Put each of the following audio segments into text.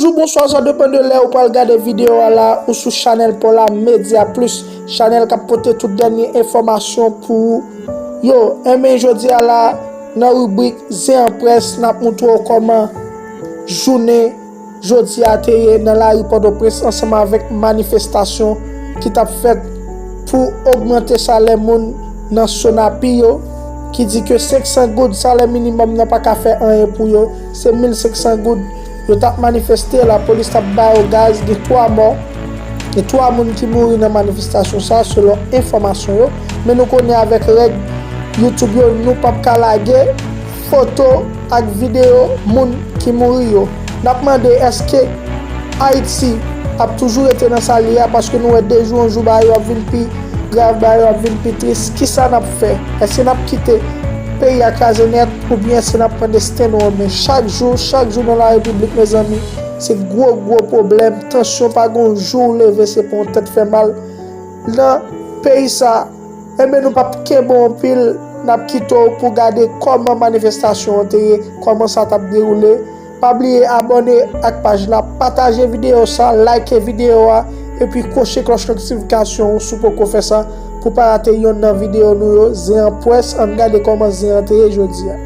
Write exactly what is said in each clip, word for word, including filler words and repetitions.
Bonjou, bonswa, sa depann de lè ou pral gade videyo a la, ou sou chanèl Paula Media Plus, chanèl k ap pote tout dènye enfòmasyon pou ou yo. Enben, jodi a la, nan ribrik Zen an Près, n ap montre w kòman jounen jodi a te ye nan lari Pòtoprens ansanm avèk manifestasyon ki t ap fèt pou ogmante salè moun nan Sonapi yo, ki di ke senk san goud salè minimòm nan pa ka fè anyen pou yo, se mil senk san goud. Yo t ap manifeste, lapolis t ap ba yo gaz, gen twa mò, gen twa moun ki mouri nan manifestasyon sa, selon enfòmasyon yo. Men nou konnen avèk règ YouTube yo, nou p ap ka lage foto ak videyo moun ki mouri yo. N ap mande, èske Ayiti ap toujou rete nan sa l ye a, paske nou wè de jou an jou bagay yo ap vin pi grav, bagay yo ap vin pi tris. Kisa n ap fè? Èske n ap kite peyi a kraze nèt, oubyen èske n ap pran desten nou an men? Chak jou, chak jou nan larepiblik, mezanmi, se gwo, gwo pwoblèm. Tansyon pa gon jou ou leve, se pran yon tèt fè mal nan peyi sa. Enben, nou p ap kenbe w anpil, n ap kite w pou gade kòman manifestasyon an te ye, kòman sa t ap dewoule. Pa bliye abòne ak paj la, pataje videyo sa, like videyo a, epi kwoche klòch notifikasyon ou si w poko fè sa, pou pa rate yonn nan videyo nou yo. Zen an Près, ann gade kòman zen an te ye jodi a.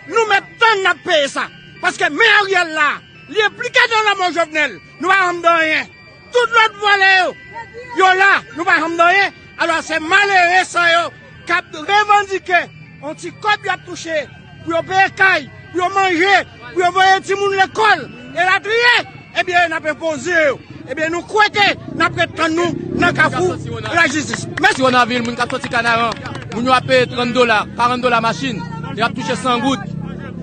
Nou mèt tann n ap peye sa. Paske men Ariel la, li enplike nan lanmò Jovenel. Nou pa janm di anyen. Tout lòt vòlè yo, yo la, nou pa janm di anyen. Alò, se malere sa yo k ap revandike yon ti kòb y ap touche pou yo peye kay, pou yo manje, pou yo voye timoun lekòl, elatriye. Ebyen, n ap enpoze yo. Ebyen, nou kwè ke n ap ret tann nou nan kafou lajistis. Mèsi. Ti Wonavil, moun k ap soti Kanaran, moun yo ap peye trant dola, karant dola machin, y ap touche san goud,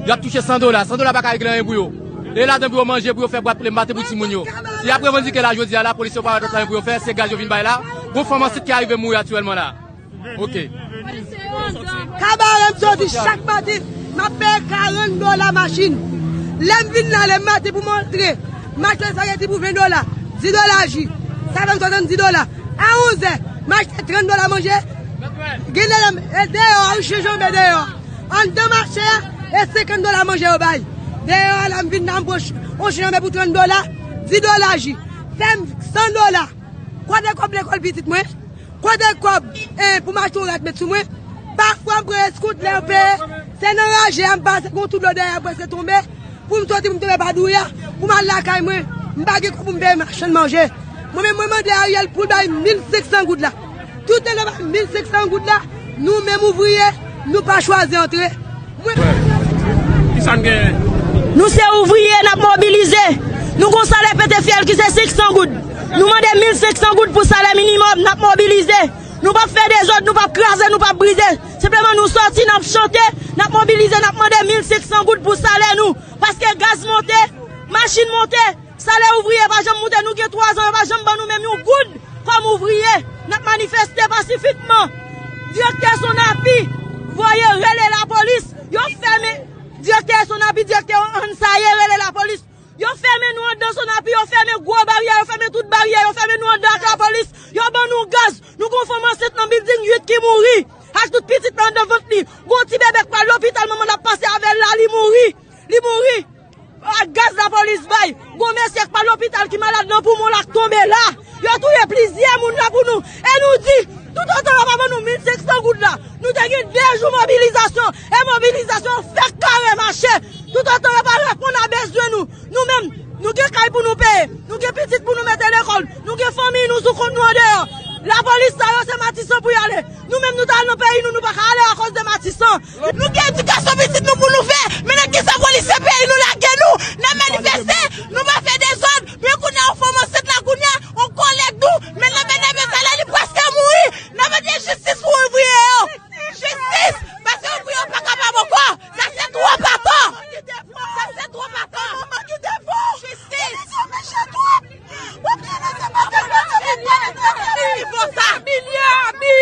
y ap touche san dola. San dola pa ka regle anyen pou yo. E ladan pou yo manje, pou yo fè bwat plen maten pou timoun yo. Si y ap revandike la jodi a, lapolis yo pa wè dòt anyen pou yo fè, se gaz yo vin bay la. Gon fanm ansit ki arive mouri aktyèlman la. Ok. Kabarè m soti chak maten, m ap peye karant dola machin. Lè m vin la, lè m maten pou m antre, m achte espageti pou ven dola, dis dola ji, sa fè m swasanndis dola. A onzè, m achte trant dola manje. Gen lè lè m, e deyò a, wi, chanje anbe deyò a. Anndan mache a, e senkant dola manje yo bay. Deyò a la, m vin la, m pran ch-, yon chen anbe pou trant dola, dis dola ji. Fè m san dola. Kote kòb lekòl pitit mwen? Kote kòb, eh, pou m achte yon rad met sou mwen? Pafwa m pran eskout lè yo peye. Se nan raje a m pase, gon tout lodè a prèske tonbe. Pou m soti, pou m tonbe pa douya, pou m al lakay mwen. M pa gen kòb pou m peye machann manje. Mwen menm, mwen mande Ariel pou l bay mil senk san goud la. Toutan l pa bay mil senk san goud la, nou menm ouvriye, nou pa chwazi antre. Mwen... Kisa n genyen? Nou se ouvriye, n ap mobilize. Nou gon salè pete fyèl ki se senk san goud. Nou mande mil senk san goud pou salè minimòm, n ap mobilize. Nou p ap fè dezòd, nou p ap kraze, nou p ap brize. Senpleman, nou sòti, n ap chante, n ap mobilize, n ap mande mil senk san goud pou salè nou. Paske gaz monte, machin monte, salè ouvriye pa janm monte, nou gen twazan, yo pa janm ban nou menm yon goud kòm ouvriye. N ap manifeste pasifikman. Direktè Sonapi voye rele lapolis, yo fèmen direktè Sonapi, direktè Ansaye rele lapolis. Yo fèmen nou anndan Sonapi, yo fèmen gwo baryè, yo fèmen tout baryè, yo fèmen nou anndan ak lapolis. Yo ban nou gaz, nou gon fanm Yon mesye k pa lopital ki malad nan poumon l ak tonbe la. Yo touye plizyè moun la pou nou. E nou di, toutotan yo pa ban nou mil senk san goud la, nou te gen de jou mobilizasyon. E mobilizasyon fèk kare mache. Toutotan yo pa reponn a bezwen nou. Nou menm, nou gen kay pou nou peye. Nou gen pitit pou nou mete lekòl. Nou gen fanmi nou sou kont nou andeyò. Lapolis sa yo se Matisan pou y ale. Nou menm nou t al nan peyi nou, nou pa ka ale akoz de Matisan. Nou gen edikasyon pitit nou pou nou fè, men nan kisa polisye peyi nou lage nou nan manifeste, nou pa fè dezòd, men kounye a yon fanm ansent la kounye a, yon kòlèg nou, men nan men nèg yo sa la li prèske mouri, n ap mande jistis pou ouvriye yo, jistis, paske ouvriye yo pa kapab ankò, sa se twòp atò, sa se twòp atò, jistis. Ki fò sa? Milye abi!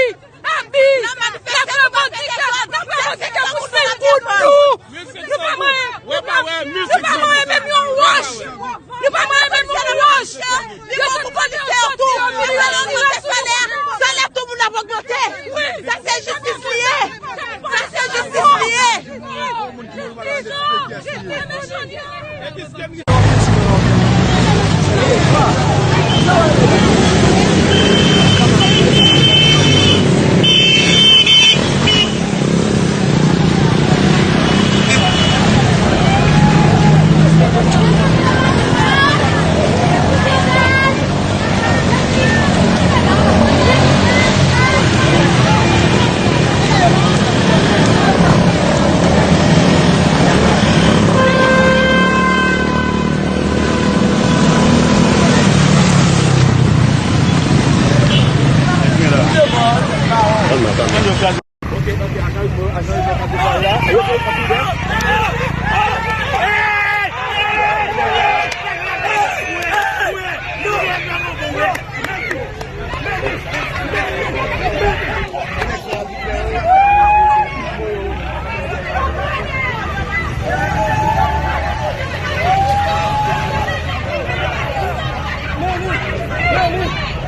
Abi! N ap revandike, n ap revandike pou senk goud nou! Nou pa manyen, nou pa manyen menm yon wòch! Nou pa manyen menm yon wòch! Yo te kòmanse sòti yo, yo te sòti yo. Salè tou moun ap ogmante! Sa se jistis li ye! Sa se jistis li ye!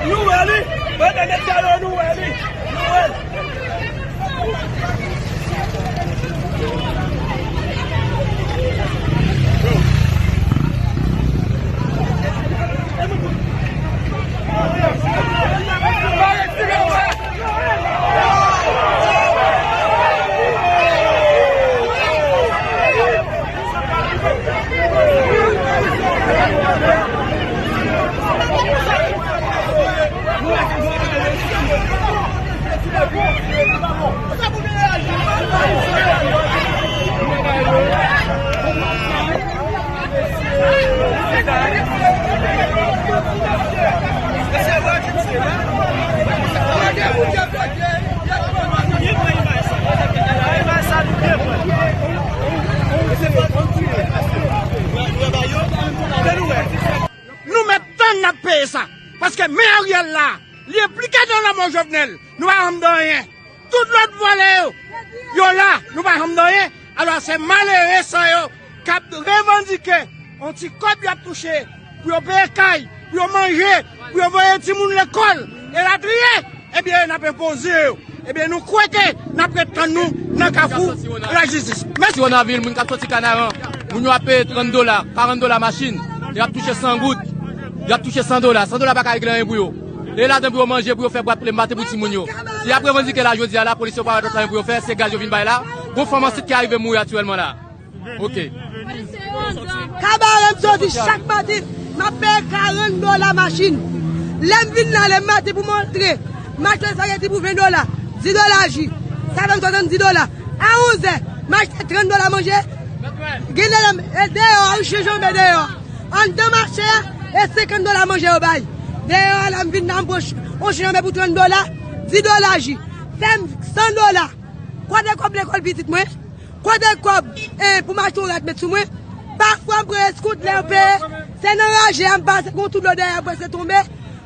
Nou wè li! Mwen nan nèg sa yo, nou wè li! Nou wè l! Nou mèt tann n ap peye sa. Paske men Ariel la, li enplike nan lanmò Jovenel. Nou pa janm di anyen. Tout lòt vòlè yo, yo la, nou pa janm di anyen. Alò, se malere sa yo k ap revandike yon ti kòb y ap touche pou yo peye kay, pou yo manje, pou yo voye timoun lekòl, elatriye. Ebyen, n ap enpoze yo. Ebyen, nou kwè ke n ap ret tann nou nan kafou lajistis. Mèsi. Ti Wonavil, moun k ap soti Kanaran, moun yo ap peye trant dola, karant dola machin, y ap touche san goud, y ap touche san dola. San dola pa ka regle anyen pou yo. E ladan pou yo manje, pou yo fè bwat plen maten pou timoun yo. Si y ap revandike la jodi a la, polis yo pa wè lòt anyen pou yo fè, se gaz yo vin bay la. Gon fanm ansent ki arive mouri aktyèlman la. Ok. Kabarè m soti chak maten, m ap peye karant dola machin. Lè m vin la, lè m maten pou m antre, m achte espageti pou ven dola, dis dola ji, sa fè m swasanndis dola. A onzè, m achte trant dola manje. Gen lè lè m, e deyò a, wi, chen janbe deyò a. Anndan mache a, e senkant dola manje yo bay. Deyò a la, m vin la, m pran ch-, on chen janbe pou trant dola, dis dola ji. Fè m san dola. Kote kòb lekòl pitit mwen? Kote kòb, eh, pou m achte yon rad met sou mwen? Pafwa m pran eskout lè yo peye. Se nan raje a m pase, gon tout lòt dèyè a prèske tonbe.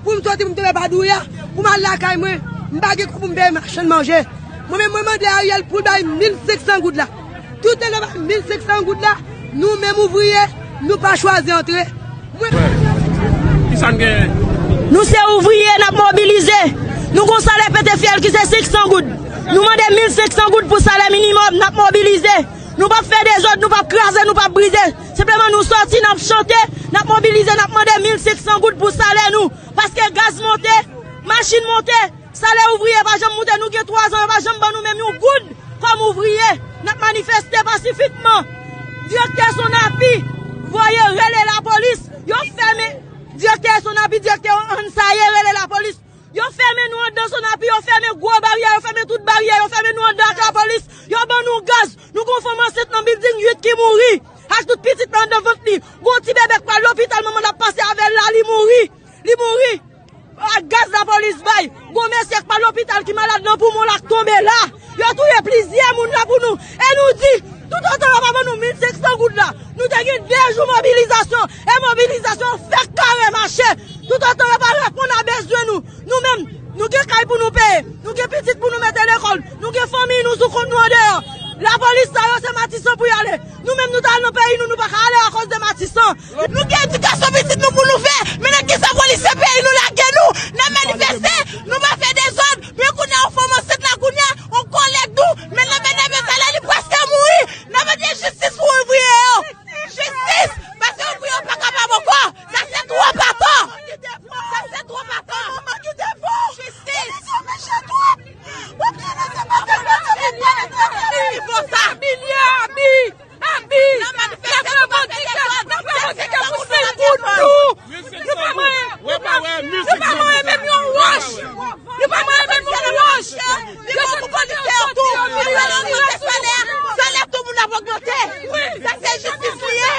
Pou m soti, pou m tonbe pa douya, pou m al lakay mwen. M pa gen kòb pou m peye machann manje. Mwen menm, mwen mande Ariel pou l bay mil senk san goud la. Toutan l pa bay mil senk san goud la, nou menm ouvriye, nou pa chwazi antre. Kisa n genyen? Nou se ouvriye, n ap mobilize. Nou gon salè pete fyèl ki se senk san goud. Nou mande mil senk san goud pou salè minimòm, n ap mobilize. Nou p ap fè dezòd, nou p ap kraze, nou p ap brize. Senpleman, nou Nou sòti, n ap chante, n ap mobilize, n ap mande mil senk san goud pou salè nou. Paske gaz monte, machin monte, salè ouvriye pa janm moute, nou gen twa zan, yo pa janm ban nou menm yon goud kòm ouvriye. N ap manifeste pasifikman. Direktè Sonapi voye rele lapolis, yo fèmen direktè Sonapi, direktè Ansaye rele lapolis. Yo fèmen nou anndan Sonapi, yo fèmen gwo baryè, yo fèmen tout baryè, yo fèmen nou anndan ak lapolis, yo ban nou gaz. Nou gon fanm ansent nan bilding uit ki mouri, ak tout pitit nan anndan vant li. Gon ti bebe k pral lopital, manman l ap pase avè l la, li mouri. Li mouri. Ak gaz lapolis bay. Gon mesye k pral lopital ki malad nan poumon l ak tonbe la. Yo touye plizyè moun la pou nou. E nou di, toutotan yo pa ban nou mil senk san goud la, nou te gen de jou mobilizasyon. E mobilizasyon fèk kare mache. Toutotan yo pa reponn a bezwen nou. Nou menm, nou gen kay pou nou peye. Nou gen pitit pou nou mete lekòl. Nou gen fanmi nou sou kont nou andeyò. Lapolis sa yo se Matisan pou y ale. Nou menm nou t al nan peyi nou, nou pa ka ale akoz de Matisan. Nou gen edikasyon pitit nou pou nou fè. Men nan kisa polisye peyi nou lage nou? N ap manifeste, nou pa fè dezòd. Men kounye a, yon fanm ansent la kounye a, yon kòlèg nou, men nan bènèbe sa la, li prèske mouri. N ap mande jistis pou ouvriye yo. Jistis! Paske ouvriye yo pa kapab ankò. Sa se twòp atò. Sa se twòp atò. Jistis! Abi! Abi! Abi! N ap revandike, n ap revandike pou senk goud nou. Nou pa manyen, nou pa, nou pa manyen menm yon wòch. Nou pa manyen menm yon wòch. Li bon pou konditè yo tou. Li bon pou konditè, salè, salè tout moun ap ogmante. Sa se jistis li ye.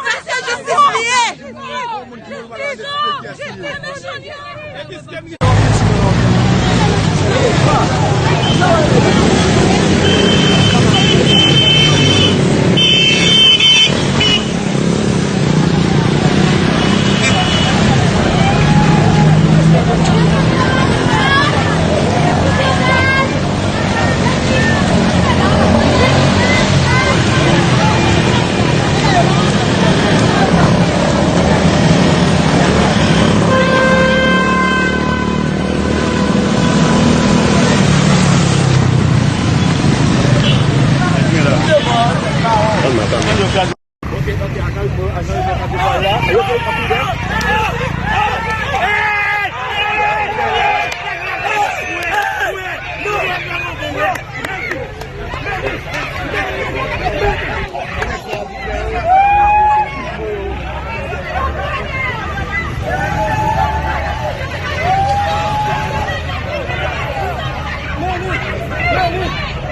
Sa se jistis li ye.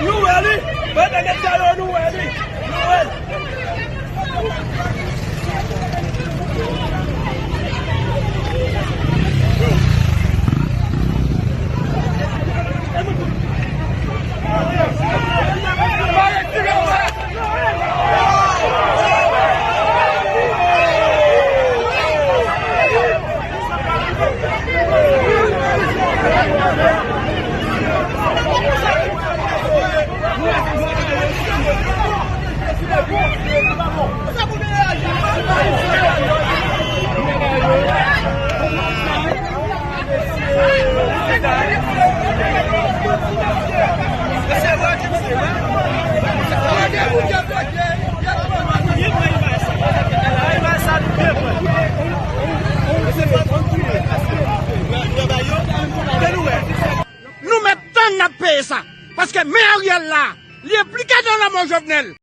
Nou wè li! Mwen te gen sa yo, nou wè li! Nou wè li! Nou mèt tann n ap peye sa. Paske men Ariel la, li enplike nan lanmò Jovenel.